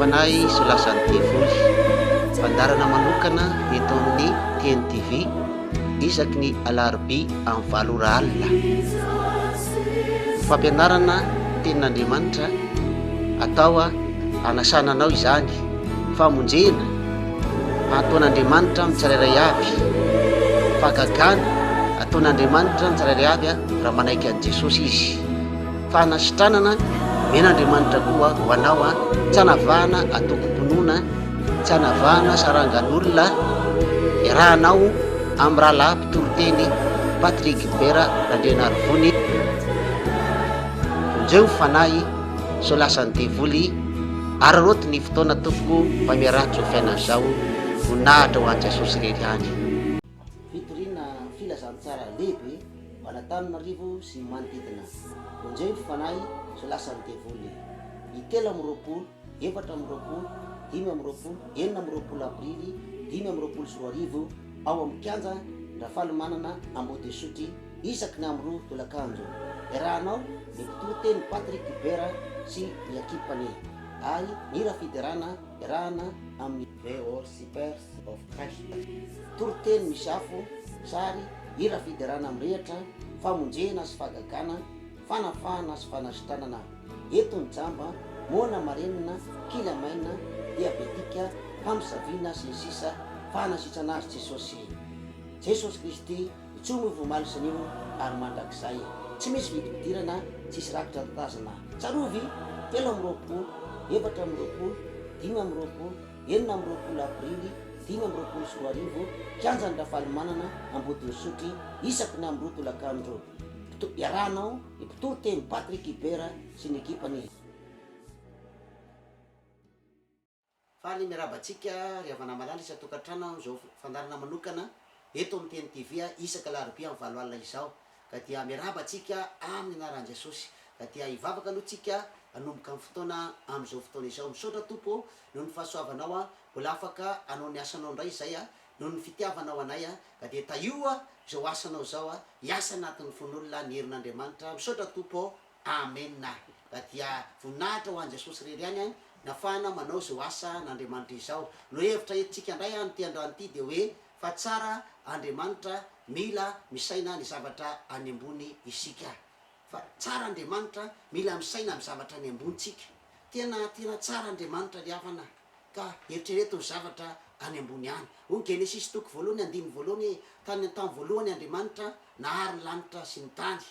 fanahy sy ho lasan'ny devoly. Fandaharana manokana eto amin'ny Teny TV isaky ny alarobia amin'ny valo ora alina. Fampianarana tenin'Andriamanitra atao hanasana anao izany. Famonjena ataon'Andriamanitra amin'ny tsirairay avy. Fahagagana ataon'Andriamanitra amin'ny tsirairay avy raha manaiky an'i Jesosy izy. Fanasitranana omen'Andriamanitra koa ho anao, tsy anavahana antokom-pinoana, tsy anavahana sarangan'olona, iarahanao amin'ny rahalahy mpitoriteny Patrick Gilbert Randrianarivony. Vonjeo ny fanahy sao lasan'ny devoly, araraoty ny fotoana tompoko fa miharatsy izao fiainana izao, voninahitra ho an'i Jesosy irery ihany. Fitoriana filazantsara lehibe ho an'Antananarivo sy ny manodidina. Vonjeo ny fanahy sao lasan'ny devoly. Ny 23, 24, 25, 26 aprily 2025 ao amin'ny kianja Rafalimanana Ambodisotry isaky ny amin'ny roa tolakandro. Iarahanao ny mpitory teny Patrick Hubert sy ny ekipany ary ny hira fiderana iarahana amin'ny The Worshippers of Christ. Toriteny misy afo, sary, hira fiderana mirehitra, famonjena sy fahagagana, fanafahana sy fanasitranana. Eto ny jamba, moana marenina, kilamaina, diabetika, famosaviana sy ny sisa Fanasitrana azy Jesosy. Jesosy Kristy, Intsony ho omaly sy anio ary mandrakizay. Tsy misy vidim-pidirana, tsisy rakitra tazana. Tsarovy, 23, 24, 25, 26 aprily 2025, Kianjan'i Rafalimanana, Ambodin'Isotry, isaky ny amin'ny roa tolakandro. Mpito-, iarahanao ny mpitory teny Patrick Hubert sy ny ekipany. Faly miarahaba antsika ry havana malala isan-tokantrano amin'izao fandaharana manokana eto amin'ny Teny TV isaka alarobia amin'ny valo alina izao. Ka dia miarahaba antsika amin'ny anaran'i Jesosy. Ka dia hivavaka aloha tsika hanomboka ny fotoana amin'izao fotoana izao. Misaotra Tompo ô noho ny fahasoavanao a, mbola afaka hanao ny asanao indray izay a, noho ny fitiavanao anay a, ka dia tahio a izao asanao izao a, hiasa anatin'ny fon'olona ny herin'Andriamanitra. Misaotra Tompo ô. Amena. Ka dia voninahitra ho an'i Jesosy irery ihany an, nafahana manao izao asa n'Andriamanitra izao. No hevitra entintsika indray an ity androany ity dia hoe fa tsara Andriamanitra mila misaina ny zavatra any ambony isika. Fa tsara Andriamanitra mila misaina amin'ny zavatra any ambony tsika. Tena tena tsara Andriamanitra ry havana ka eritrereto ny zavatra any ambony any. Hoy ny Genesisy toko voalohany andininy voalohany hoe tany an-tany voalohany Andriamanitra nahary ny lanitra sy ny tany.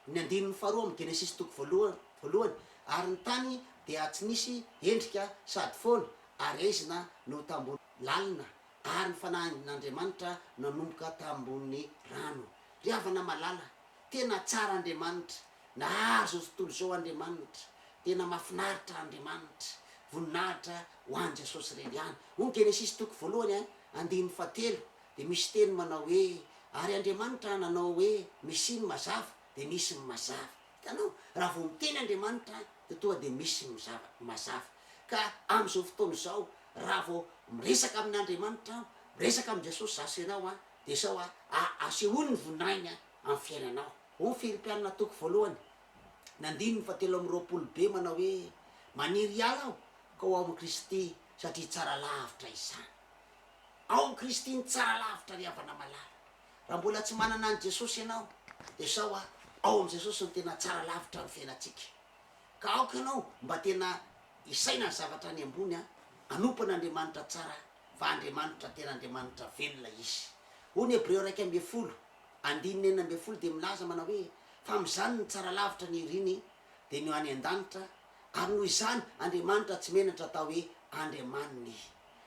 Ny andininy faharoa amin'ny Genesisy toko voalohany, voalohany, Ary ny tany dia tsy nisy endrika sady foana ary aizina no tambony lalina, ary ny Fanahin'Andriamanitra nanomboka tambonin'ny rano. Ry havana malala, tena tsara Andriamanitra, nahary izao tontolo izao Andriamanitra, tena mahafinaritra Andriamanitra, voninahitra ho an'i Jesosy irery ihany. Hoy ny Genesisy toko voalohany andininy fahatelo, Dia misy teny manao hoe, Ary Andriamanitra nanao hoe, Misia ny mazava, dia nisy ny mazava. Hitanao? Raha vao miteny Andriamanitra, dia tonga dia misy ny mazava. Ka amin'izao fotoana izao, raha vao miresaka amin'Andriamanitra aho, miresaka amin'i Jesosy izaho sy ianao, dia izao, asehoany ny voninahiny amin'ny fiainanao. Hoy ny Filipiana toko voalohany, ny andininy fahatelo amby roapolo be manao hoe, Maniry hiala aho ka ho ao amin'i Kristy, satria tsara lavitra izany. Ao amin'i Kristy ny tsara lavitra ry havana malala. Raha mbola tsy manana an'i Jesosy ianao dia sao a, ao amin'i Jesosy no tena tsara lavitra ny fiainantsika. Ka aoka ianao mba tena hisaina ny zavatra any ambony a, hanompo an'Andriamanitra tsara fa Andriamanitra tena Andriamanitra velona Izy. Hoy ny Hebreo 11, andininy 16 dia milaza manao hoe, Fa amin'izany ny tsara lavitra ny iriny dia ny ho any an-danitra, ary noho izany Andriamanitra tsy menatra atao hoe Andriamaniny.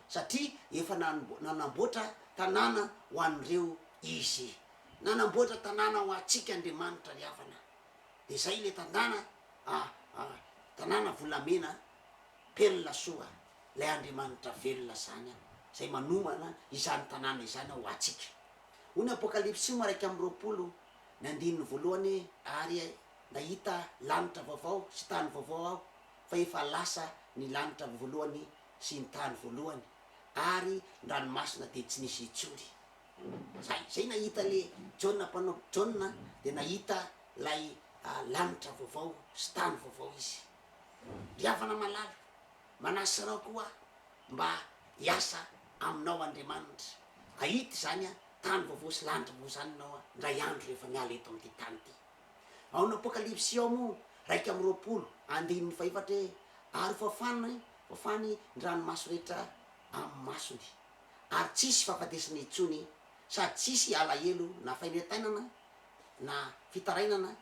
satria efa nanamboatra tanàna ho an'ireo Izy. Nanamboatra tanàna ho antsika Andriamanitra ry havana. Dia izay ilay tanàna, tanàna volamena, perle soa, ilay Andriamanitra velona izany, izay manomana izany tanàna izany ho antsika. Hoy ny Apokalypsy 21, ny andininy voalohany, Ary nahita lanitra vaovao sy tany vaovao aho, fa efa lasa ny lanitra voalohany sy ny tany voalohany ary ny ranomasina dia tsy nisy intsony. Zay, zay nahita le Jaona mpanao, Jaona dia nahita lay lanitra vaovao sy tany vaovao izy. Ry havana malala, Manasa anao koa mba hiasa aminao Andriamanitra. Hahita izany tany vaovao sy lanitra vaovao izany ianao indray andro rehefa miala eto amin'ity tany ity. Ao amin'ny Apokalypsy ao moa, 21, andininy fahefatra hoe, Ary hofafany, hofafany ny ranomaso rehetra amin'ny masony, ary tsy hisy fahafatesana intsony, sady tsy hisy alahelo na fainetainana na fitarainana,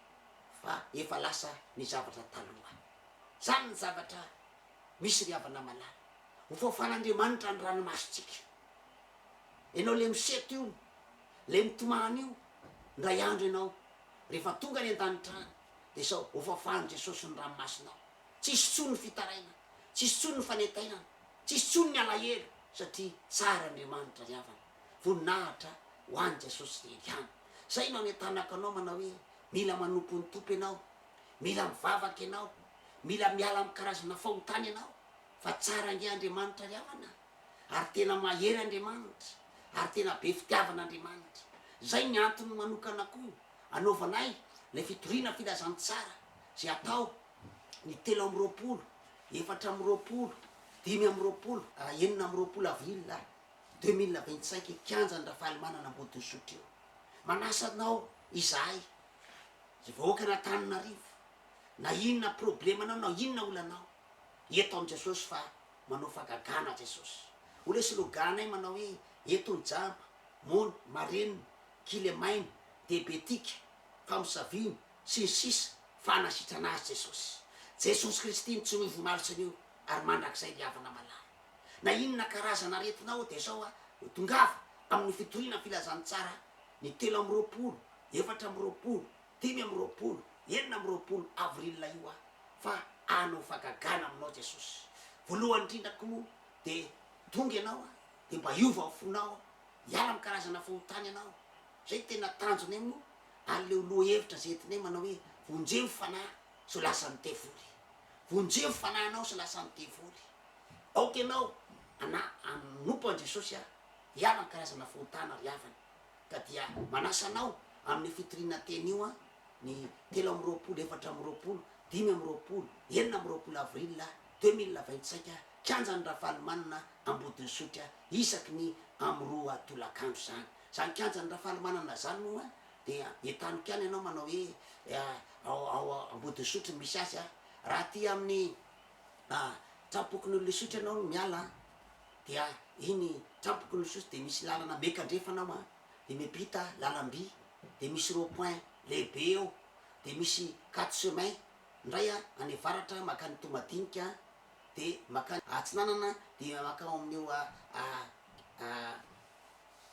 fa efa lasa ny zavatra taloha. Izany ny zavatra misy ry havana malala. Hofafan'Andriamanitra ny ranomasontsika. Ianao le miseto io, le mitomany io, indray andro ianao rehefa tonga any an-danitra any dia sao hofafan'i Jesosy ny ranomasonao. Tsy hisy intsony ny fitarainana, tsy hisy intsony ny fanentainana, tsy hisy intsony ny alahelo satria tsara Andriamanitra ry havana. Voninahitra ho an'i Jesosy irery ihany. Izay no anentanako anao manao hoe mila manompo ny Tompo ianao, mila mivavaka ianao, mila miala amin'ny karazana fahotana ianao fa tsara ange Andriamanitra ry havana ary tena mahery Andriamanitra ary tena be fitiavana Andriamanitra. Izay ny antony manokana koa anaovanay ilay fitoriana filazantsara izay atao ny 23, 24, 25, 26 avril 2025 kianjan'i Rafalimanana Ambodin'Isotry io. Manasa anao izahay izay vahoakan'Antananarivo na inona problemanao na inona olanao eto amin'i Jesosy fa manao fagagana Jesosy. Hoy ilay slogan-nay manao hoe eto ny jamba, moana, marenina, kilemaina, diabetika, famosaviana, sy ny sisa fa hanasitrana azy Jesosy. Jesosy Kristy no tsy miova omaly sy anio ary mandrakizay ry havana malala. Na inona karazana aretina ao dia zao a, tongava amin'ny fitoriana filazantsara ny 23, 24, 25, 26 avril io aho fa hanao fagagana aminao Jesosy. Voalohany indrindra koa moa dia tonga ianao dia mba hiova ny fonao, hiala amin'ny karazana fahotana ianao. Izay tena tanjonay moa ary ilay lohahevitra izay entinay manao hoe vonjeo ny fanahy sao lasan'ny devoly. Vonjeo ny fanahinao sao lasan'ny devoly. Aoka ianao hana hanompo an'i Jesosy hiala amin'ny karazana fahotana ry havana. Ka dia manasa anao amin'io fitoriana teny io an, ny 23, 24, 25, 26 avril 2025, kianjan'i Rafalimanana Ambodin'Isotry, isaky ny amin'ny 2 tolakandro izany. Izany kianjan'i Rafalimanana izany moa dia entaniko ihany ianao manao hoe ao ao Ambodin'Isotry no misy azy an. Raha aty amin'ny trampokon'Isotry ianao no miala an, dia iny trampokon'Isotry dia misy lalana miakandrefana ao an, dia miampita lalam-by, dia misy rond point lehibe eo, dia misy quatre chemin indray an, any avaratra mankany Toamadinika, dia mankany atsinanana dia mankao amin'io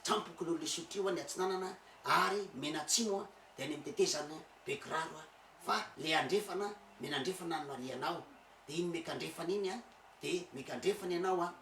trampokon'Isotry io any atsinanana, ary mianatsimo dia any amin'ny tetezana Bekiraro, fa le andrefana mianandrefana no alehanao, dia iny miakandrefana iny an, dia miakandrefana ianao an,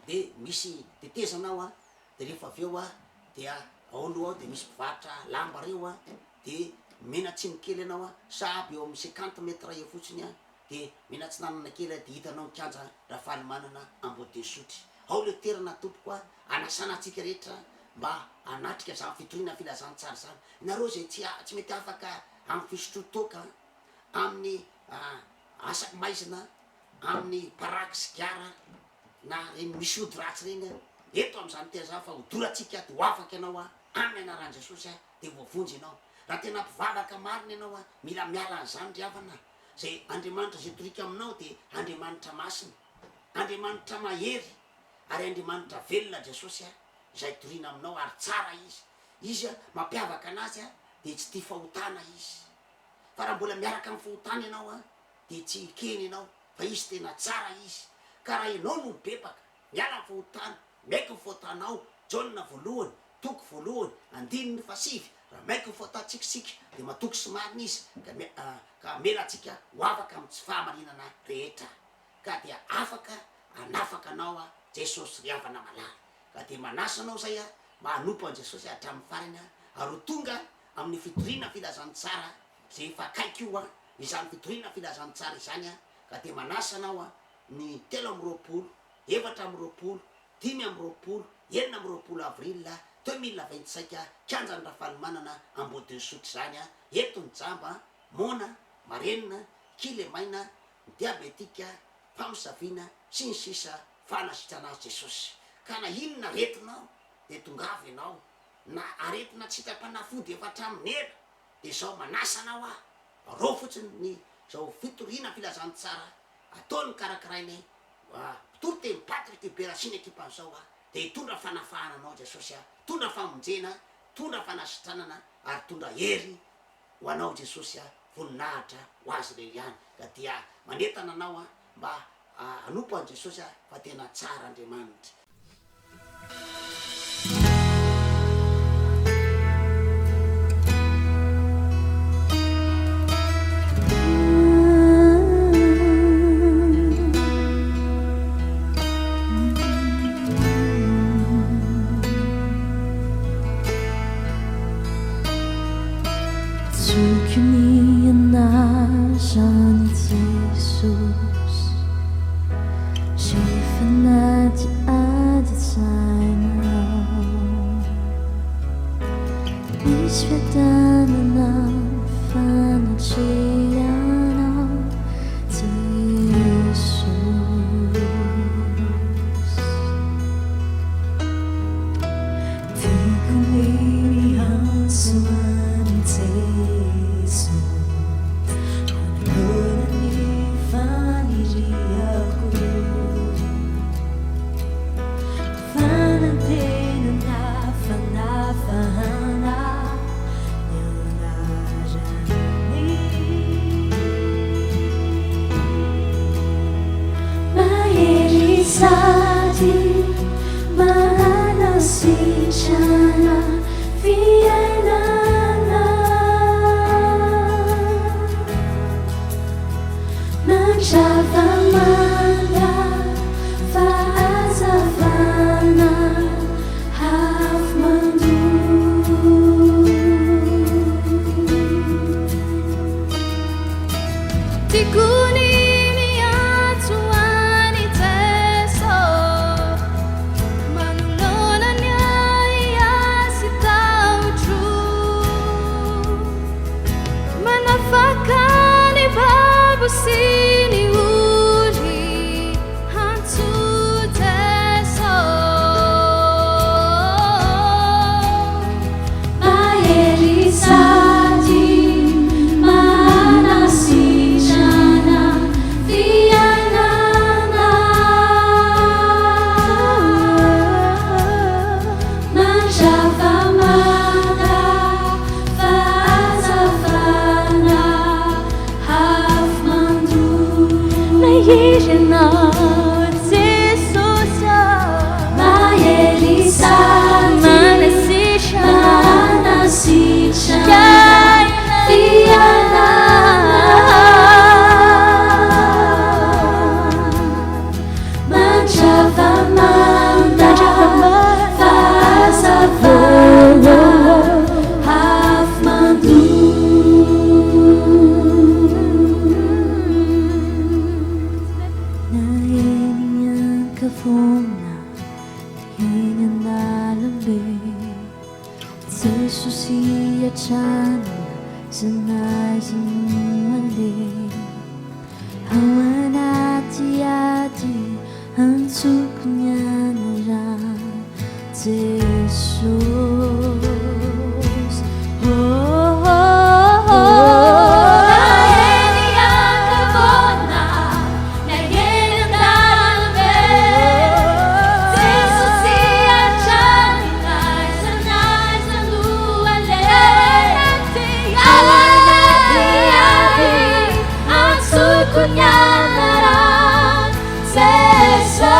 dia misy tetezana ao an, dia rehefa avy eo an, dia ao aloha ao dia misy mpivarotra lamba reo an, dia mianatsimo kely ianao an, sahabo eo amin'ny cinquante mètres eo fotsiny an, dia mianatsinanana kely an, dia hitanao ny kianja Rafalimanana Ambodin'Isotry. Ao ilay toerana tompoko an, anasana antsika rehetra mba hanatrika izany fitoriana filazantsara izany. Nareo izay tsy tsy mety afaka amin'ny fisotroan-toaka an, amin'ny asa maizina, amin'ny paraky sigara na ireny misy ody ratsy ireny an, eto amin'izany tena izany fa hodorantsika dia ho afaka ianao an, amin'ny anaran'i Jesosy an, dia voavonjy ianao. Raha tena mpivavaka marina ianao an, mila miala an'izany ry havana a. Izay Andriamanitra izay toriko aminao dia Andriamanitra masina, Andriamanitra mahery ary Andriamanitra velona Jesosy a, izay torina aminao ary tsara Izy. Izy a, mampiavaka anazy a, dia tsy tia fahotana Izy. Fa raha mbola miaraka amin'ny fahotana ianao a, dia tsy ekeny ianao fa Izy tena tsara Izy. Ka raha ianao no mibebaka, miala amin'ny fahotana, miaiky ny fahotanao, Jaona voalohany, toko voalohany, andininy fahasivy, raha miaiky ny fahotantsika isika dia matoky sy marina Izy ka ka hamela antsika ho afaka amin'ny tsy fahamarinana rehetra. Ka dia afaka hanafaka anao Jesosy ry havana malala. Ka dia manasa anao izay aho mba hanompo an'i Jesosy hatramin'ny farany ary ho tonga amin'ny fitoriana filazantsara izay efa akaiky io izany fitoriana filazantsara izany ka dia manasa anao ny 23, 24, 25, 26 avril 2025 kianjan'i Rafalimanana Ambodin'Isotry izany eto ny jamba, moana, marenina, kilemaina, diabetika, famosaviana, sy ny sisa Fanasitrana azy Jesosy. Ka na inona aretinao dia tongava ianao, na aretina tsy hitam-panafody efa hatramin'ny ela, dia izao manasa anao aho, reo fotsiny ny izao fitoriana filazantsara ataon'ny karakarainay mpitory teny Patrick Hubert sy ny ekipany izao aho, dia hitondra fanafahana anao Jesosy a, hitondra famonjena, hitondra fanasitranana ary hitondra hery ho anao Jesosy a, voninahitra ho azy irery ihany, ka dia manentana anao aho mba hanompo an'i Jesosy aho fa tena tsara Andriamanitra. Tokony hianarana Jesosy Rehefa nadiady tsaina Misy fiadanana fanatrehanao Jesosy. Tiako ny miantso an'i Jeso Manoloana ny faniriako Fanantenana, fanafahana ny anarany. Mahery sady manasitrana fiainana. Mandrava manda fahazavana afo mandoro. Tiako ny miantso an'i Jeso manoloana ny ahiahy sy tahotro. Manafaka ny babo sy ny ory, antso Jeso. Mahery sady manasitrana fiainana. Mandrava manda fahazavana afo mandoro. Mahery Ianao Jesosy ô. Mahery sady Manasitrana. manasitrana fiainana. Mandrava manda fahazavana afo mandoro. Na eny an-kavoana, eny an-dalambe, Jesosy hatrany aiza na aiza no aleha. Ao anaty ady antsoko ny anaran'i Jesosy. Oh, oh, oh. Na eny an-kavoana, na eny an-dalambe, Jesosy hatrany na aiza na aiza no aleha. Ao anaty ady antsoko ny anaran'i Jesosy.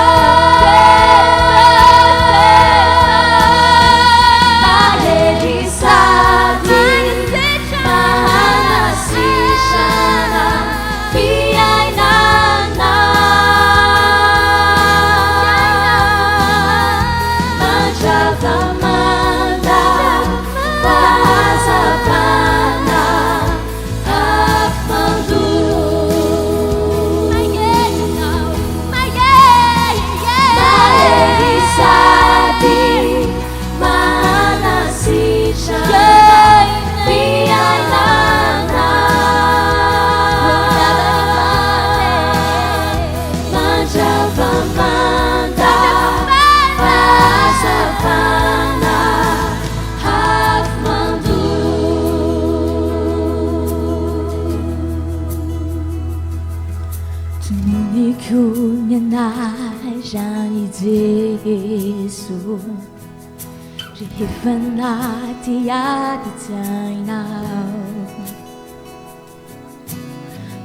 Tiako ny anarany Jeso rehefa anaty adin-tsaina aho.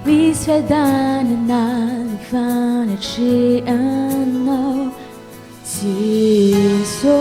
Misy fiadanana ny fanatrehanao Jeso.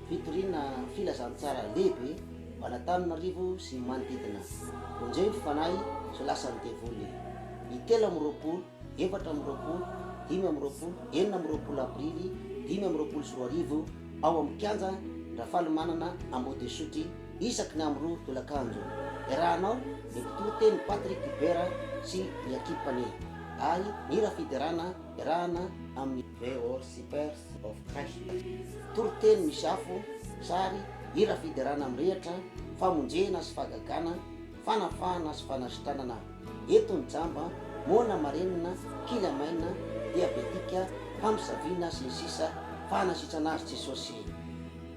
Fitoriana filazantsara lehibe ho an'Antananarivo sy ny manodidina. Vonjeo ny fanahy sao lasan'ny devoly. Ny 23, 24, 25, 26 aprily 2025 ao amin'ny kianja Rafalimanana Ambodisotry isaky ny amin'ny roa tolakandro. Iarahanao ny mpitory teny Patrick Hubert sy ny ekipany ary ny hira fiderana iarahana amin'ny The Worshippers of Christ. Toriteny misy afo, sary, hira fiderana mirehitra, famonjena sy fahagagana, fanafahana sy fanasitranana. Eto ny jamba, moana marenina, kilemaina, diabetika, famosaviana sy ny sisa Fanasitrana azy Jesosy.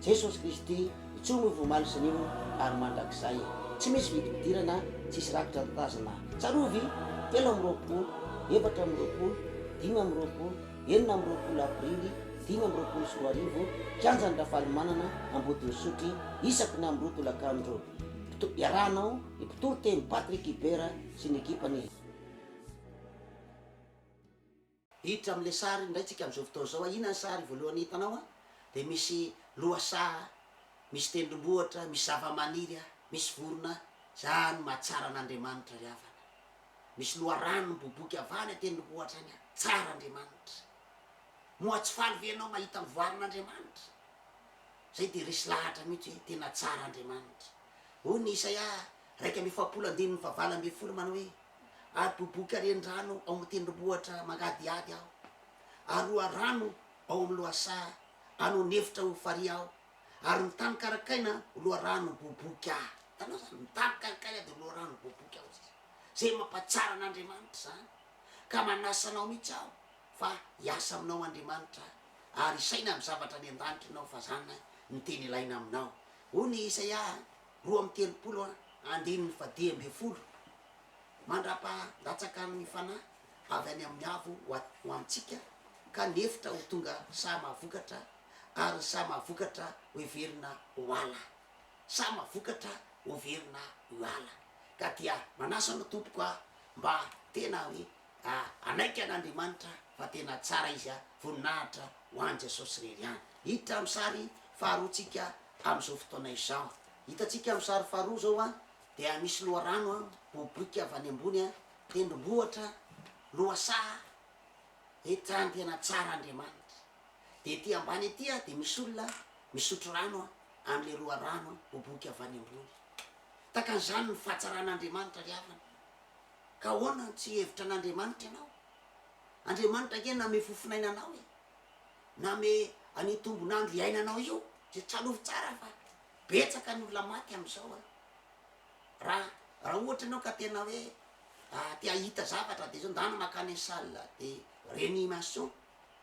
Jesosy Kristy Intsony ho omaly sy anio ary mandrakizay. Tsy misy vidim-pidirana, tsisy rakitra tazana. Tsarovy, 23, 24, 25, 26 aprily 2025, Kianjan'i Rafalimanana, Ambodin'Isotry, isaky ny amin'ny roa tolakandro. Mpito-, iarahanao ny mpitory teny Patrick Hubert sy ny ekipany. Hiditra amin'ilay sary indray tsika amin'izao fotoana izao. Inona ny sary voalohany hitanao an? Dia misy lohasaha, misy tendrombohitra, misy zavamaniry, misy vorona. Izany mahatsara an'Andriamanitra ry havana. Misy loharano miboiboika avy any an-tendrombohitra any. Tsara Andriamanitra. Moa tsy faly ve ianao mahita ny voarin'Andriamanitra? Izay dia resy lahatra mihitsy hoe tena tsara Andriamanitra. Hoy ny Isaia 41 andininy fahavalo ambin'ny folo manao hoe, Ary boiboika renirano ao amin'ny tendrombohitra mangadihady aho, ary loharano ao amin'ny lohasaha any an'efitra ho farihy aho, ary ny tany karakaina ho loharano boiboika. Hitanao izany? Ny tany karakaina dia loharano boiboika hoy izy. Izay mampahatsara an'Andriamanitra izany. Ka manasa anao mihitsy aho fa hiasa aminao Andriamanitra, ary hisaina amin'ny zavatra any an-danitra ianao, fa izany no tena ilaina aminao. Hoy ny Isaia 32 andininy fahadimy ambin'ny folo. Mandra-pahandatsakan'ny Fanahy avy any amin'ny avo ho ho amintsika, ka ny efitra ho tonga saha mahavokatra, ary ny saha mahavokatra ho heverina ho ala. Saha mahavokatra ho heverina ho ala. Ka dia manasa anao tompoko aho mba tena hoe hanaiky an'Andriamanitra fa tena tsara Izy, voninahitra ho an'i Jesosy irery ihany. Hiditra amin'ny sary faharoa tsika amin'izao fotoana izao. Hitantsika amin'ny sary faharoa izao an, Dia misy loharano an, boiboika avy any ambony an, tendrombohitra, lohasaha, etrany tena tsara Andriamanitra. Dia ety ambany ety an, dia misy olona misotro rano an, amin'ilay loharano boiboika avy any ambony. Takan'izany ny fahatsaran'Andriamanitra ry havana. Ka ahoana no tsy hihevitra an'Andriamanitra ianao? Andriamanitra ange nanome fofonaina anao e! Nanome an'io tombon'andro iainanao io, dia tsarovy tsara fa betsaka ny olona maty amin'izao a! Raha raha ohatra ianao ka tena hoe te hahita zavatra dia zao ndana makany amin'ny salle de réanimation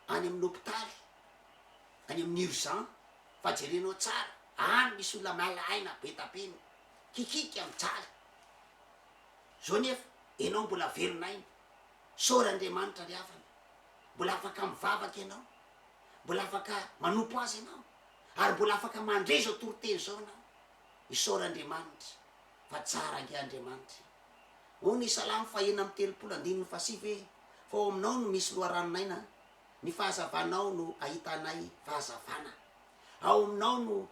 any amin'ny hopitaly, any amin'ny urgent fa jerenao tsara, any misy olona miala aina be da be, mikikiaka, mijaly. Zao nefa enao mbola velon'aina, Saory Andriamanitra ry havana, mbola afaka mivavaka ianao, mbola afaka manompo Azy ianao, ary mbola afaka mandre izao toriteny izao ianao. Isaory Andriamanitra fa tsara ange Andriamanitra e. Hoy ny Salamo fahenina amby 30 andininy fahasivy hoe, Fa ao aminao no misy loharanon'aina, ny fahazavanao no ahitanay fahazavana. Ao aminao no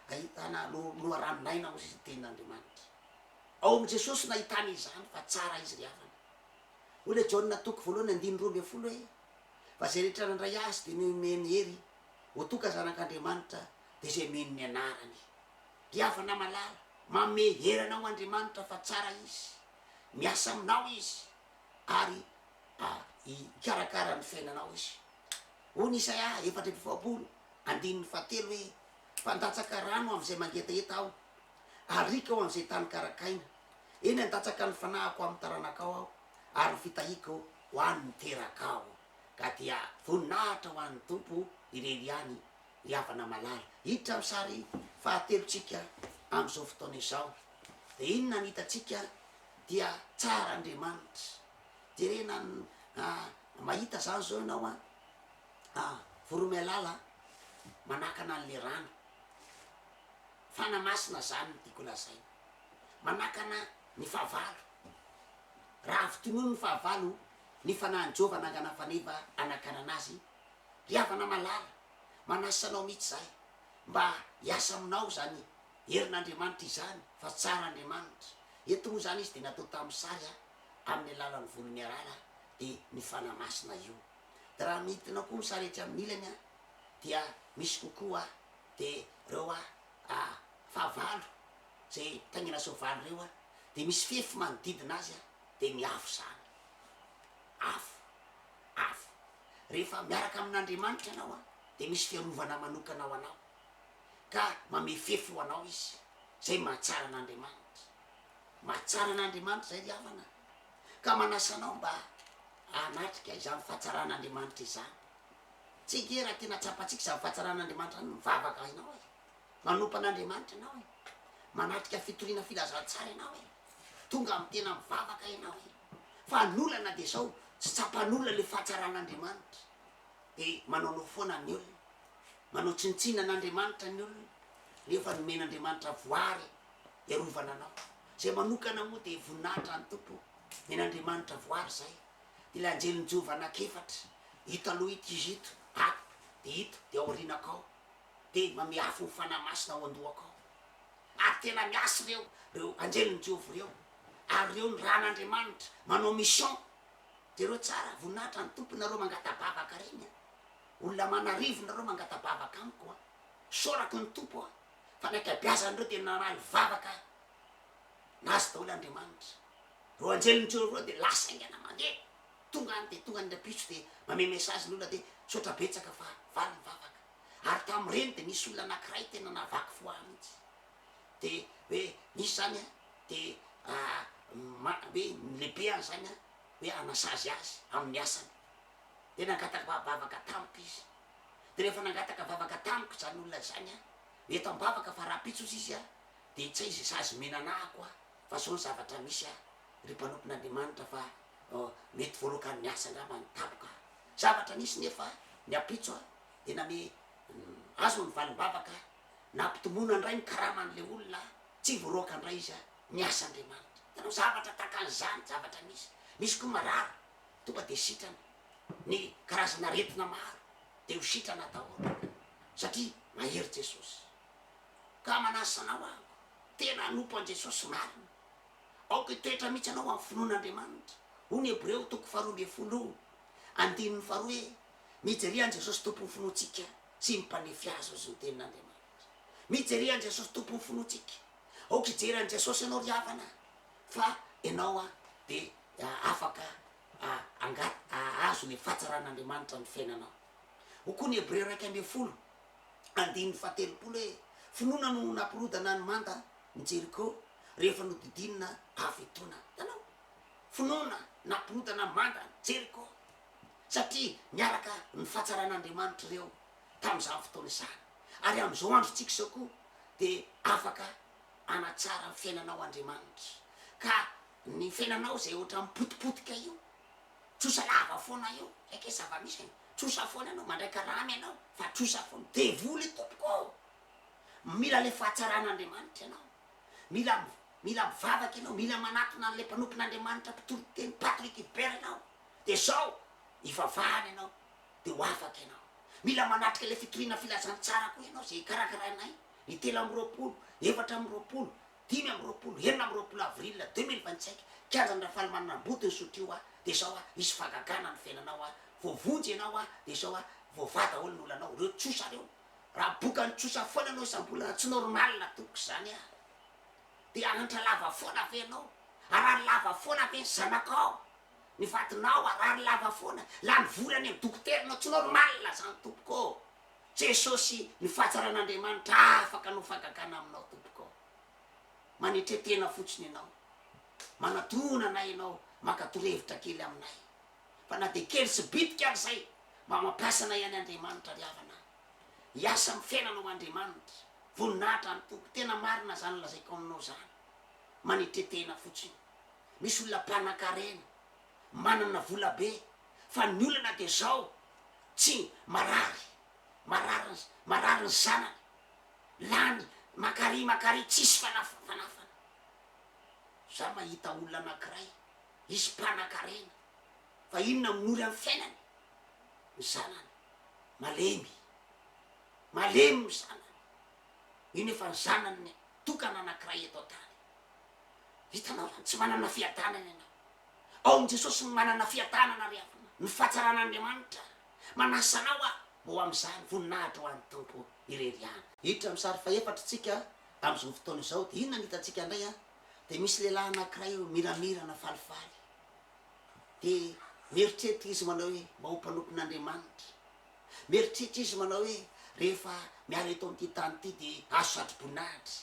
ahitana loharanon'aina hoy ny tenin'Andriamanitra. Ao amin'i Jesosy no ahitana izany fa tsara Izy ry havana. Hoy ilay Jaona toko voalohany andininy 12 hoe, Fa izay rehetra nandray Azy dia nomeny hery ho tonga zanak'Andriamanitra dia izay mino ny anarany. Ry havana malala, manome hery anao Andriamanitra fa tsara Izy. Miasa aminao Izy ary hikarakara ny fiainanao Izy. Hoy ny Isaia 44 andininy fahatelo hoe, Mpandatsaka rano amin'izay mangetaheta Aho, ary riaka ho an'izay tany karakaina. Eny, handatsaka ny fanahiko amin'ny taranakao Aho, ary ny fitahiako ho an'ny terakao. Ka dia voninahitra ho an'ny Tompo irery ihany, ry havana malala. Hiditra amin'ny sary fahatelontsika amin'izao fotoana izao. Dia inona no hitantsika? Dia tsara Andriamanitra. Jerena ny, mahita izany izao ianao an, voromailala manakana an'ilay rano. Fanahy Masina zany no tiako lazaina. Manakana ny fahavalo. Raha avy tonony ny fahavalo, ny Fanahin'i Jehovah nangana faneva hanakanana azy. Ry havana malala, manasa anao mihitsy izahay mba hiasa aminao izany herin'Andriamanitra izany fa tsara Andriamanitra. Eto moa izany izy dia natao tamin'ny sary amin'ny alalan'ny volon'ny arara dia ny Fanahy Masina io. Dia raha midina koa ny sary etsy amin'ny ilany dia misy kokoa de reo a fahavalo zay mitaingina soavaly reo a de misy fefy manodidina azy a de miafo zany afo afo rehefa miaraka amin'Andriamanitra ianao a de misy fiarovana manokana ho anao ka mame fefy ho anao izy zay mahatsara an'Andriamanitra mahatsara an'Andriamanitra zay ry havana ka manasa anao mba hanatrika izany fahatsaran'Andriamanitra izany Tsy ange raha tena tsapantsika izany fahatsaran'Andriamanitra izany, mivavaka ianao e, manompo an'Andriamanitra ianao e, manatrika fitoriana filazantsara ianao e, tonga amin'ny tena mivavaka ianao e, fa ny olana dia izao, tsy tsapan'olona ilay fahatsaran'Andriamanitra, dia manaonao foana ny olona, manao tsinontsinona an'Andriamanitra ny olona, nefa nomen'Andriamanitra voary hiarovana anao, izay manokana moa dia voninahitra ny Tompo, nomen'Andriamanitra voary izay. Ilay anjelin'i Jehovah anankiefatra, ito aloha ito izy ito, ato, dia ito, dia aorianako ao, dia manome afo ny Fanahy Masina ao an-dohako ao. Ary tena miasa ireo, ireo anjelin'i Jehovah ireo. Ary ireo ny ran'Andriamanitra, manao mission. Jereo tsara, voninahitra ny Tompo nareo mangata-bavaka ireny an. Olona aman'arivo nareo mangata-bavaka amiko an. Isaorako ny Tompo an, fa ny ankabeazan'ireo dia namaly vavaka nazy daholo Andriamanitra. Reo anjelin'i Jehovah reo dia lasa haingana mandeha, tonga any dia tonga any rahampitso dia mamehy message ny olona dia misaotra betsaka fa valy ny vavaka. Ary tamin'ireny dia nisy olona anakiray tena nahavaky fo ahy mihitsy. Dia hoe nisy zany an, dia hoe ny lehibeany zany an, hoe hanasazy azy amin'ny asany. Dia nangataka vavaka tamiko izy. Dia rehefa nangataka vavaka tamiko izany olona izany an, eto am-bavaka fa rahampitso ozy izy an, dia tsy hay izay sazy omena anahako an. Fa zao ny zavatra misy a, ry mpanompon'Andriamanitra fa mety voaloakan'ny asa angamba ny tampoka. Zavatra nisy nefa ny ampitso a, dia name azo ny valim-bavaka, nampitomoina indray ny karaman'ilay olona, tsy voaroaka indray izy a, miasa Andriamanitra. Hitanao zavatra tahaka an'izany zavatra misy. Misy koa marary tonga dia sitrana, ny karazana aretina maro dia ho sitrana daholo satria mahery Jesosy. Ka manasa anao aho. Tena hanompo an'i Jesosy marina. Aoka hitoetra mihitsy ianao amin'ny finoan'Andriamanitra. Hoy ny Hebreo toko faharoa ambin'ny folo andininy faharoa hoe, Mijeria an'i Jesosy Tompon'ny finoantsika sy ny Mpanefy azy, hozy ny Tenin'Andriamanitra. Mijeria an'i Jesosy Tompon'ny finoantsika. Aoka hijery an'i Jesosy ianao ry havana, fa ianao dia. Afaka hanga hahazo ny fahatsaran'Andriamanitra ny fiainanao. Hoy koa ny Hebreo 11, andininy fahatelopolo hoe, Finoana no nampirodana ny manda ny Jeriko rehefa nodidinina hafitoana. Hitanao? Finoana nampirodana ny manda ny Jeriko, satria niaraka ny fahatsaran'Andriamanitra ireo tamin'izany fotoana izany. Ary amin'izao androntsika izao koa dia afaka hanatsara ny fiainanao Andriamanitra. Ka Ny fiainanao izay ohatran'ny potipotika io, trosa lava foana io, zay kay zava-misy e, trosa foana ianao, mandray karama ianao fa trosa foana, devoly io tompoko ô! Mila ilay fahatsaran'Andriamanitra ianao, mila mila mivavaka ianao, mila manatona an'ilay mpanompon'Andriamanitra mpitory teny Patrick Hubert ianao, dia zao, hivavahana ianao dia ho afaka ianao. Mila manatrika ilay fitoriana filazantsara koa ianao izay karakarainay ny 23, 24, 25, 26 avril 2025, kianjan'i Rafalimanana Amboto ny sotrio a, dia izao a, hisy fahagagana ny fiainanao a, voavonjy ianao a, dia izao a, voavaha daholo ny olanao, ireo trosa ireo, raha bokan'ny trosa foana ianao isam-bolana, tsy normal tompoko izany a, dia hahantra lava foana ve ianao, harary lava foana ve ny zanakao, ny vadinao harary lava foana, lany vola any amin'ny dokotera ianao, tsy normal izany tompoko ô, Jesosy ny fahatsaran'Andriamanitra afaka hanao fahagagana aminao tompoko ô. Manetre tena fotsiny ianao. Manatona anay ianao maka torohevitra kely aminay. Fa na dia kely sy bitika ary izay, mba mampiasa anay ihany Andriamanitra ry havana a. Hiasa amin'ny fiainanao Andriamanitra. Voninahitra ny Tompo. Tena marina izany lazaiko aminao izany. Manetre tena fotsiny. Misy olona mpanankarena, manana vola be, fa ny olana dia izao, tsy marary, marary, marary ny zanany. Lany makary makary tsisy fanafanafana. Za mahita olona anakiray izy mpanakarena fa inona minory am fiainany? Ny zanany malemy, malemy ny zanany, io nefa ny zanany tokana anakiray eto antany. Hitanao zany tsy manana fiadanana ianao. Ao amin'i Jesosy no manana fiadanana ry havana, ny fahatsaran'Andriamanitra. Manasa anao aho mba ho amin'izany, voninahitra ho an'ny Tompo irery ihany. Hiditra amin'ny sary fahefatra isika amin'izao fotoana izao, dia inona no hitantsika indray an? Dia misy lehilahy anankiray eo miramirana falifaly. Dia mieritreritra izy manao hoe mba ho mpanompon'Andriamanitra. Mieritreritra izy manao hoe rehefa miala eto amin'ity tany ity dia hahazo satroboninahitra.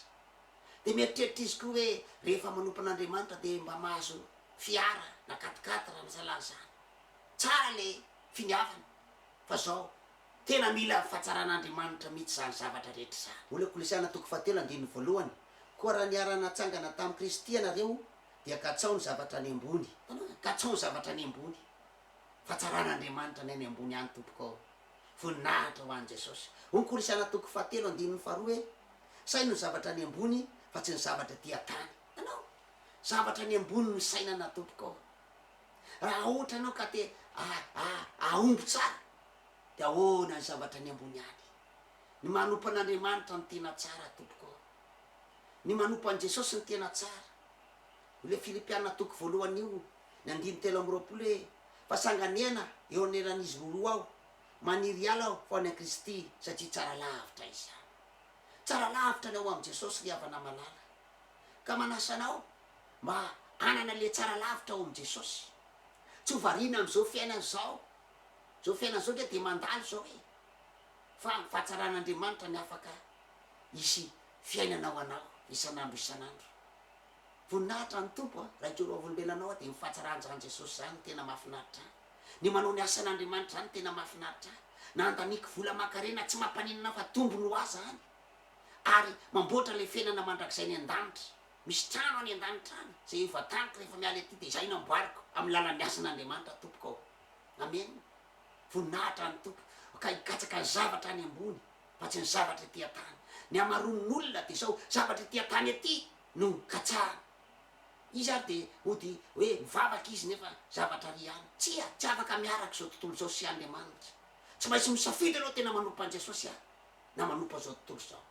Dia mieritreritra izy koa hoe rehefa manompo an'Andriamanitra dia mba mahazo fiara na quat-quatre na sahalan'izany. Tsara le finiavana fa zao tena mila fahatsaran'Andriamanitra mihitsy izany zavatra rehetra izany. Olona Kolosiana toko fahatelo andininy voalohany, Koa raha niara-natsangana tamin'i Kristy ianareo, dia katsaho ny zavatra any ambony. Hitanao e? Katsaho ny zavatra any ambony. Fahatsaran'Andriamanitra ny any ambony any tompoko ô. Voninahitra ho an'i Jesosy. Hoy ny Kolosiana toko fahatelo andininy faharoa hoe, Saino ny zavatra any ambony fa tsy ny zavatra ety an-tany. Hitanao? Zavatra any ambony no sainana tompoko ô. Raha ohatra ianao ka te hahomby tsara dia ahoana ny zavatra any ambony any? Ny manompo an'Andriamanitra no tena tsara tompoko ô. Ny manompo an'i Jesosy no tena tsara. Ilay Filipiana toko voalohany io, ny andininy 23 hoe, Fa sanganehana eo anelan'izy roroa aho, maniry hiala aho fa ho any an-Kristy satria tsara lavitra izany. Tsara lavitra ny ao amin'i Jesosy ry havana malala. Ka manasa anao mba hanana le tsara lavitra ao amin'i Jesosy. Tsy ho variana amin'izao fiainana izao. Izao fiainana izao nge dia mandalo izao e. Fa ny fahatsaran'Andriamanitra ny afaka hisy fiainana ho anao isan'andro isan'andro. Voninahitra ny Tompo a! Raha hijoro vavolombelona anao aho dia ny fahatsaran'izany Jesosy izany no tena mahafinaritra ahy. Ny manao ny asan'Andriamanitra izany no tena mahafinaritra ahy. Na andaniako vola aman-karena tsy mampaninona ahy fa tombony ho ahy izany. Ary mamboatra ilay fiainana mandrakizay any an-danitra. Misy trano any an-danitra any, izay efa taniko rehefa miala ety dia izay no amboariko amin'ny lalan'ny asan'Andriamanitra tompoko ô. Amen. Voninahitra ny Tompo. Ka hikatsaka ny zavatra any ambony fa tsy ny zavatra ety an-tany. Ny hamaroan'ny olona dia izao zavatra ety an-tany ety no katsahana. Izy ary dia mody hoe mivavaka izy nefa zavatra ary ihany. Tsia, tsy afaka miaraka izao tontolo izao sy Andriamanitra. Tsy maintsy misafidy ianao tena manompo an'i Jesosy aho na manompo an'izao tontolo izao.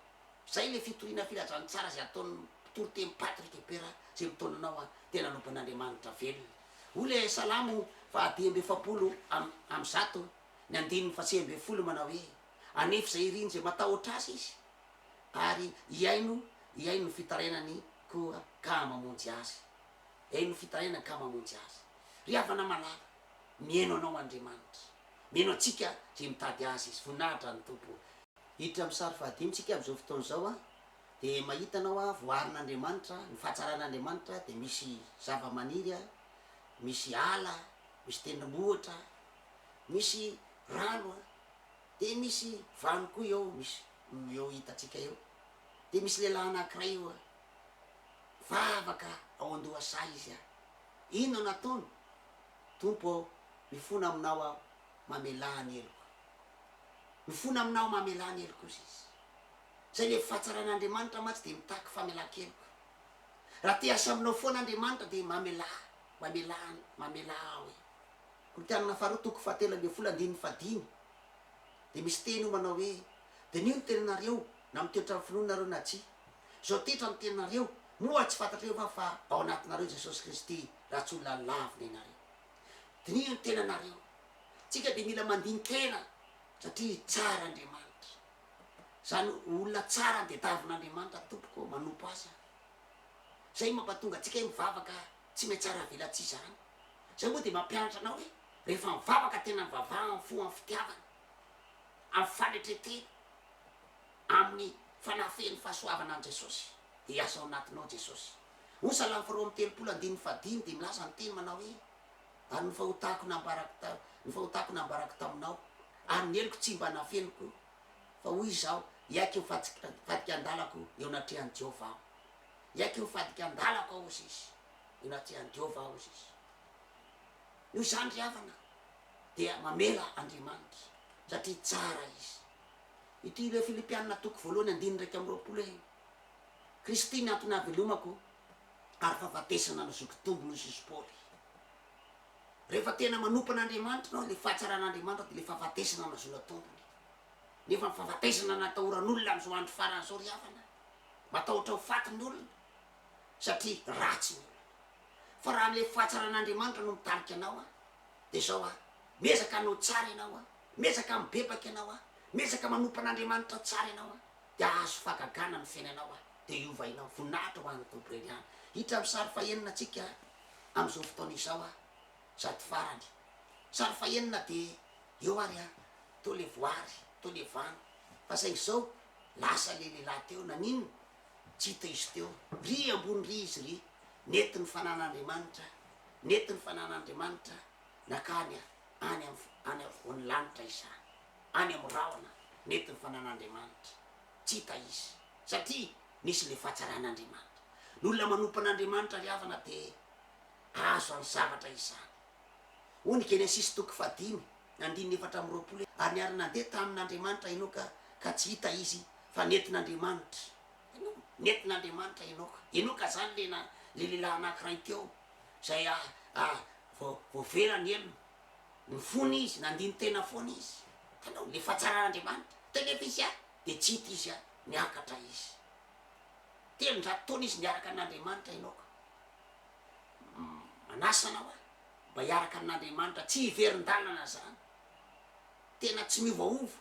Zay le fitoriana filazantsara zay ataon'ny mpitory teny Patrick Ebert zay mitaona anao an tena hanompo an'Andriamanitra velona. Hoy le Salamo faha 145 ny andininy faha 19 manao hoe, Anefa izay iriny izay matahotra Azy izy, ary hihaino hihaino ny fitarainany koa ka mamonjy azy. Hihaino ny fitarainany ka mamonjy azy. Ry havana malala, mihaino anao Andriamanitra. Mihaino antsika izay mitady Azy Izy. Voninahitra ny Tompo. Hiditra amin'ny sary fahadimy tsika amin'izao fotoana izao an, dia mahita anao aho voaharin'Andriamanitra, ny fahatsaran'Andriamanitra dia misy zava-maniry an, misy ala, misy tendrombohitra, misy rano an, dia misy vano koa eo, misy eo hitantsika eo, dia misy lehilahy anankiray eo an, mivavaka ao an-dohasaha izy an, inona no ataony? Tompo ô, mifona aminao aho, mamelà ny heloko. Mifona aminao mamelà ny heloko ozy izy. Zay le fahatsaran'Andriamanitra mantsy dia mitaky famelan-keloka. Raha te hiasa aminao foana Andriamanitra dia mamelà, mamelà, mamelà aho e. Korintianina faharoa toko fahatelo ambin'ny folo andininy fahadimy dia misy teny io manao hoe, Diniho ny tenanareo na mitoetra amin'ny finoana nareo na tsia. Izao tetra ny tenanareo, moa tsy fantatrareo va fa ao anatinareo Jesosy Kristy raha tsy olona lavina ianareo. Diniho ny tenanareo. Tsika dia mila mandini-tena satria tsara Andriamanitra. Zany olona tsara dia davin'Andriamanitra tompoko ô, manompo Azy aho. Zay mampatonga antsika hoe mivavaka tsy mihatsara velatsihy zany. Zay moa dia mampianatra anao hoe rehefa mivavaka tena mivavaha amin'ny fo amin'ny fitiavana, amin'ny fanetren-tena, amin'ny fanahy feno fahasoavana an'i Jesosy dia hiasa ao anatinao Jesosy. Hoy Salamo faharoa amby telopolo andininy fahadimy dia milaza ny teny manao hoe Ary ny fahotako nambarako ta, ny fahotako nambarako taminao, ary ny heloko tsy mba nafeniko, fa hoy izaho, Hiaiky ny fadikan-dalako eo anatrehan'i Jehovah aho. Hiaiky ny fadikan-dalako aho, hozy izy. Eo anatrehan'i Jehovah aho, hozy izy. Noho izany, ry havana, dia mamela Andriamanitra, satria tsara Izy. Ity ilay Filipiana toko voalohany andininy 21 hoe, Kristy ny antony hahavelomako, ary fahafatesana no zoki-tombony, hoy Jesosy Paoly. Rehefa tena manompo an'Andriamanitra ianao, ilay fahatsaran'Andriamanitra dia ilay fahafatesana no ahazoana tombony. Nefa ny fahafatesana no atahoran'olona amin'izao andro farany izao ry havana. Matahotra ho faty ny olona satria ratsy ny olona. Fa raha ilay fahatsaran'Andriamanitra no mitarika anao an, dia izao an, miezaka hanao tsara ianao an, miezaka mibebaka ianao an, miezaka manompo an'Andriamanitra tsara ianao an, dia hahazo fahagagana ny fiainanao an, dia hiova ianao. Voninahitra ho an'ny Tompo irery ihany. Hiditra amin'ny sary fahenina tsika amin'izao fotoana izao an, sady farany. Sary fahenina dia eo ary an, teo le voary, teo le vano, fa saingy izao lasa le lehilahy teo, naninona? Tsy hita izy teo, ry ambony ry izy ry, nety ny fanan'Andriamanitra, nety ny fanan'Andriamanitra nakany any am any afovoan'ny lanitra izany, any amin'ny rahona, nety ny fanan'Andriamanitra, tsy hita izy, satria nisy le fahatsaran'Andriamanitra. Ny olona manompo an'Andriamanitra ry havana dia hahazo izany zavatra izany. Hoy ny Genesisy toko fahadimy, andininy 24 hoe, Ary niara-nandeha tamin' Andriamanitra Enoka, ka tsy hita izy, fa nentin' Andriamanitra. Hitanao? Nentin' Andriamanitra Enoka. Enoka izany le na, le lehilahy anankiray teo, izay a, a, vao, voavela ny helony. Nifona izy, nandini-tena foana izy. Hitanao? Le fahatsaran' Andriamanitra. Teo nefa izy a, dia tsy hita izy a, niakatra izy. 300 taona izy niaraka an'Andriamanitra Enoka. Manasa anao aho mba hiaraka amin'Andriamanitra, tsy hiverin-dalana zany. Tena tsy miovaova.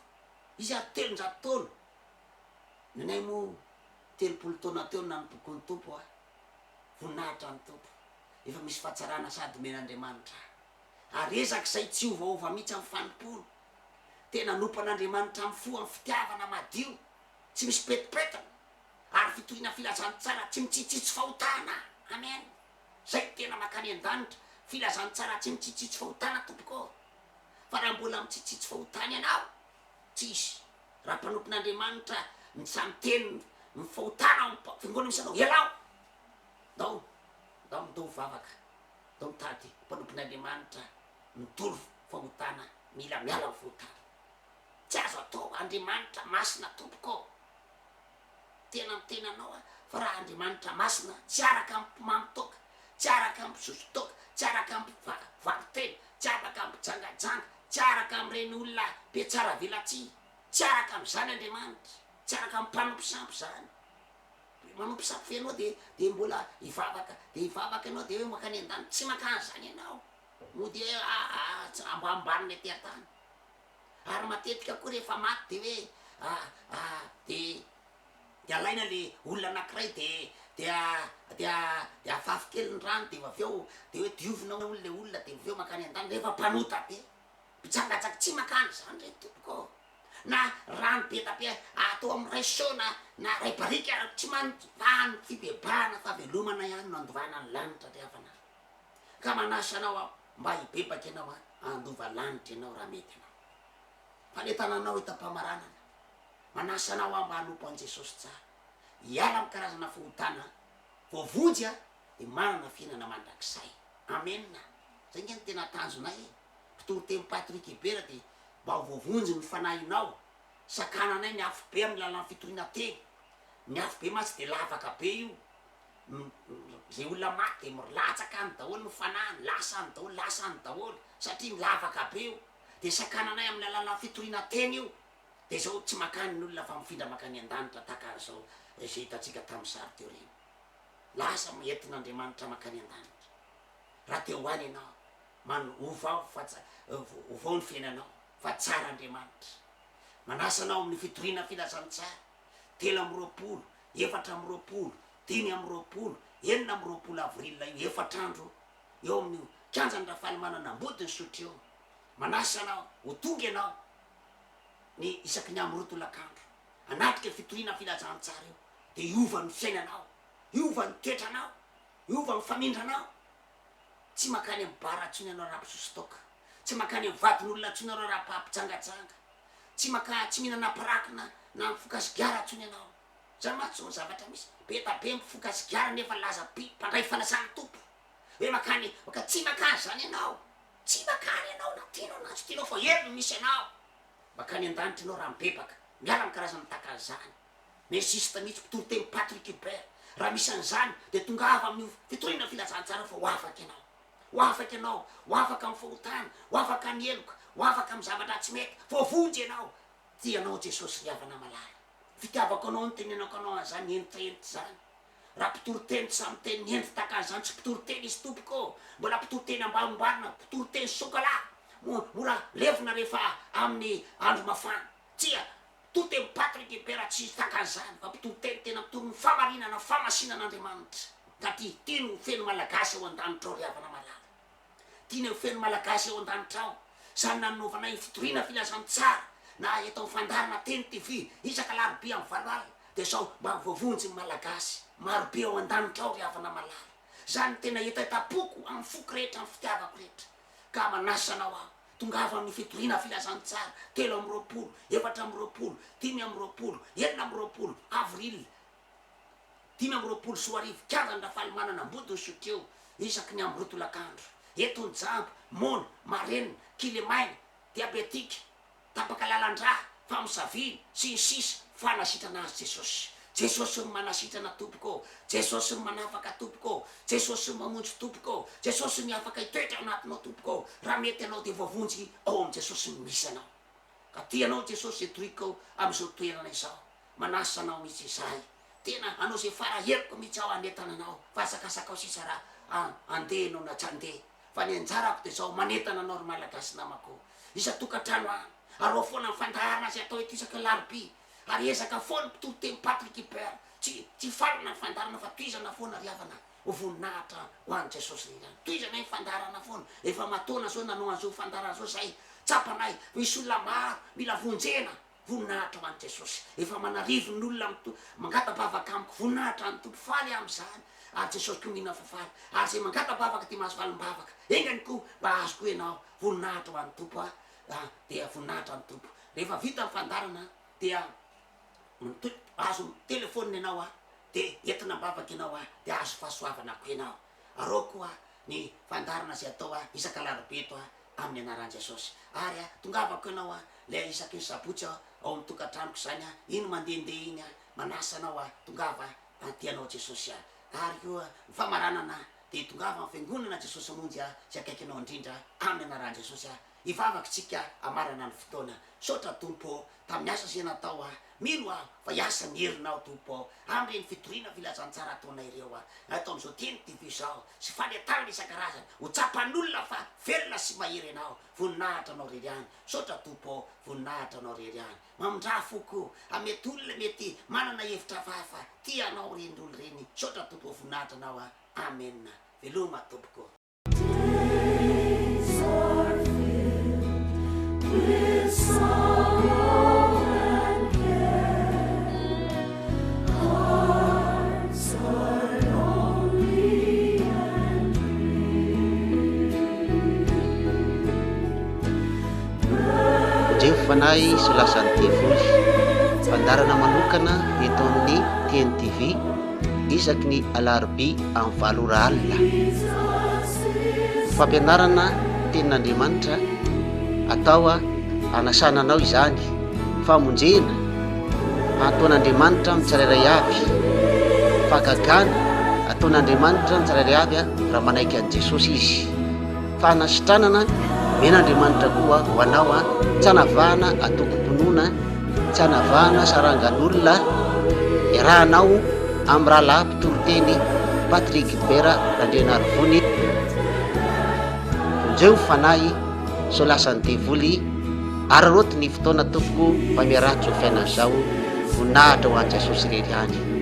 Izy ary 300 taona. Ny anay moa 30 taona teo no nanompoako ny Tompo aho. Voninahitra ny Tompo. Efa misy fahatsarana sady omen'Andriamanitra ahy. Ary ezaka izay tsy hiovaova mihitsy amin'ny fanompoana. Tena hanompo an'Andriamanitra amin'ny fo, amin'ny fitiavana madio, tsy misy pentimpentina. Ary fitoriana filazantsara tsy mitsitsitsy fahotana. Amen. Zay no tena makany an-danitra. Filazantsara tsy mitsitsitsy fahotana tompoko ô. Fa raha mbola mitsitsitsy fahotana ianao, tsisy. Raha mpanompon'Andriamanitra mitsaha miteny ny fahotana ao am fiangonana misy anao, ialao. Ndao, ndao ndao mivavaka, ndao mitady mpanompon'Andriamanitra mitory fahotana, mila miala amin'ny fahotana. Tsy azo atao, Andriamanitra masina tompoko ô. Tena miteny anao aho fa raha Andriamanitra masina tsy araka ny mpimamo toaka, tsy araka ny mpisotro toaka, tsy araka ny mpivaro-tena, tsy araka ny mpijangajanga, tsy araka amin'ireny olona be tsara velatsihy, tsy araka amin'izany Andriamanitra, tsy araka amin'ny mpanompo sampy izany. Manompo sampy ve ianao dia dia mbola hivavaka, dia hivavaka ianao dia hoe mankany an-danitra, tsy mankany izany ianao, mody hoe ambanimbany ety an-tany. Ary matetika koa rehefa maty de hoe de de alaina le olona anakiray de Dia dia dia afafy kely ny rano dia avy eo dia hoe diovina hono le olona dia avy eo mankany an-danitra nefa mpanota be. Mpijangajanga tsy mankany izany re tompoko ô. Na rano be da be atao amin'ny ray seau na na ray barika ary tsy man fa ny fibebahana fahavelomana ihany no andovana ny lanitra ry havana. Ka manasa anao aho mba hibebaka ianao an, handova lanitra ianao raha mety ianao. Fanentananao eto am-pamaranana. Manasa anao aho mba hanompo an'i Jesosy tsara. Hiala amin'ny karazana fahotana voavonjy aho dia manana fiainana mandrakizay. Amena. Zay nge no tena tanjonay e. Mpitory teny Patrick Hébert dia mba ho voavonjy ny fanahinao. Sakananay ny afobe amin'ny lalan'ny fitoriana teny. Ny afobe mantsy dia lavaka be io. Izay olona maty dia milatsaka any daholo ny fanahiny, lasa any daholo, lasa any daholo satria milavaka be io. Dia sakananay amin'ny alalan'ny fitoriana teny io. Dia izao tsy makany ny olona fa mifindra makany an-danitra tahaka an'izao izay hitantsika tamin'ny sary teo ireny. Lasa entin'Andriamanitra makany an-danitra. Raha te ho any ianao, man, ovao fa tsa, ovao ny fiainanao fa tsara Andriamanitra. Manasa anao amin'ny fitoriana filazantsara, 23, 24, 25, 26 avril io, efatra andro eo amin'ny kianjan'i Rafalimanana Ambodin'Isotry eo. Manasa anao ho tonga ianao ny isaky ny amin'ny roa tolakandro, hanatrika fitoriana filazantsara io, dia hiova ny fiainanao, hiova ny toetranao, hiova ny famindranao. Tsy mankany amin'ny bar intsony ianao raha mpisotro toaka, tsy mankany amin'ny vadin'olona intsony ianao raha mpijangajanga, tsy maka, tsy mihinana paraky na na mifoka sigara intsony ianao. Izany mantsy izao ny zavatra misy, be da be mifoka sigara nefa laza mpandray fanasan'ny Tompo hoe mankany, tsy mankany izany ianao. Tsy makany ianao na tianao na tsy tianao fa eo no misy anao. Makany an-danitra ianao raha mibebaka. Miala amin'ny karazana tahaka an'izany. Minsiste mihitsy mpitory teny Patrick Hubert. Raha misy an'izany dia tongava amin'io fitoriana filazantsara io fa ho afaka ianao. Ho afaka ianao. Ho afaka amin'ny fahotana. Ho afaka amin'ny heloka. Ho afaka amin'ny zavatra tsy mety. Voavonjy ianao. Tia anao Jesosy ry havana malala. Fitiavako anao no tenenako anao an'izany hentihentitra izany. Raha mpitory teny tsy sahy miteny ny hendry tahaka an'izany tsy mpitory teny izy tompoko ô! Mbola mpitory teny ambanimbanina, mpitory teny sokola, mora levona rehefa amin'ny andro mafana. Tsia, mpitory teny Patrick Hébert tsy tahaka an'izany fa mpitory teny tena mpitory ny fahamarinana, fahamasinan'Andriamanitra. Ka ty, tiany ho feno Malagasy ao an-danitra ao ry havana malala. Tiany ho feno Malagasy ao an-danitra ao. Izany nanaovanay ny fitoriana filazantsara na eto amin'ny fandaharana Teny TV isaka alarobia amin'ny valo alina dia izao mba voavonjy ny Malagasy marobe ao an-danitra ao ry havana malala. Izany no tena hetahetam-poko amin'ny foko rehetra amin'ny fitiavako rehetra. Ka manasa anao aho tongava amin'ny fitoriana filazantsara 23, 24, 25, 26 avril 2025, Kianjan'i Rafalimanana Ambodin'Isotry eo, isaky ny amin'ny roa tolakandro. Eto ny jamba, moana, marenina, kilemaina, diabetika, tapaka lalan-drà, famosaviana, sy ny sisa Fanasitrana azy Jesosy. Jesosy no manasitrana tompoko ô! Jesosy no manafaka tompoko ô! Jesosy no mamonjy tompoko ô! Jesosy no afaka hitoetra ao anatinao tompoko ô! Raha mety ianao dia voavonjy ao amin'i Jesosy no misy anao. Ka tia anao Jesosy izay toriko amin'izao toerana izao. Manasa anao mihitsy izahay. Tena hanao izay fara heriko mihitsy aho hanentana anao fa asakasakao sisa raha handeha ianao na tsy handeha. Fa ny anjarako dia izao, manentana anao ry Malagasy namako. Isan-tokantrano any. Ary ao foana ny fandaharana izay atao eto isaky ny alarobia. Ary ezaka foana mpitory teny Patrick Hubert. Tsy tsy hifarana ny fandaharana fa tohizana foana ry havana. Ho voninahitra ho an'i Jesosy irery ihany. Tohizanay ny fandaharana foana. Efa aman-taona izao nanao an'izao fandaharana izao izahay. Tsapanay fa misy olona maro mila vonjena. Voninahitra ho an'i Jesosy. Efa aman'arivony ny olona mangata-bavaka amiko. Voninahitra ny Tompo. Faly aho amin'izany. Ary Jesosy koa mino aho fa faly. Ary izay mangata-bavaka dia mahazo valim-bavaka. Engany koa mba hahazo koa ianao. Voninahitra ho an'ny Tompo a. Dia voninahitra ny Tompo. Rehefa vita ny fandaharana dia azo mitelefaonina ianao a. Dia entina am-bavaka ianao a. Dia hahazo fahasoavana koa ianao. Arao koa ny fandaharana izay atao isaka alarobia eto a. Amin'ny anaran'i Jesosy. Ary a, tongavako ianao a, ilay isaky ny sabotsy a, ao amin'ny tokantranoko izany a, iny mandehandeha iny a, manasa anao a, tongava a, tia anao Jesosy a. Ary koa ny famaranana dia tongava amin'ny fiangonana Jesosy Monjy a, izay akaiky anao indrindra, amin'ny anaran'i Jesosy a. Hivavaka isika hamarana ny fotoana. Misaotra Tompo ô, tamin'ny asa izay natao aho. Mino aho fa hiasa ny herinao Tompo ô, amin'ireny fitoriana filazantsara ataonay ireo aho. Atao amin'izao teny TV izao sy fanentanana isan-karazany, ho tsapan'olona fa velona sy mahery Ianao. Voninahitra Anao irery ihany. Misaotra Tompo ô, voninahitra Anao irery ihany. Mamindrà fo koa amin'ny olona mety manana hevitra hafahafa, tia Anao ireny olona ireny. Misaotra Tompo ô, voninahitra Anao aho. Amena. Veloma tompoko. Days are filled with sorrow and care, Hearts are lonely and grieved. Vonjeo fanahy sy ho lasan'ny devoly. Fandaharana manokana eto amin'ny TNTV. isaky ny alarobia amin'ny valo ora alina. Fampianarana tenin'Andriamanitra atao hanasana anao izany, famonjena ataon'Andriamanitra amin'ny tsirairay avy, fahagagana ataon'Andriamanitra amin'ny tsirairay avy raha manaiky an'i Jesosy izy, fanasitranana omen'Andriamanitra koa ho anao tsy anavahana antokom-pinoana. Tsy anavahana sarangan'olona iarahanao amin'ny rahalahy mpitoriteny Patrick Gilbert Randrianarivony. Vonjeo ny fanahy sao lasan'ny devoly, araraoty ny fotoana tompoko fa miharatsy izao fiainana izao, voninahitra ho an'i Jesosy irery ihany.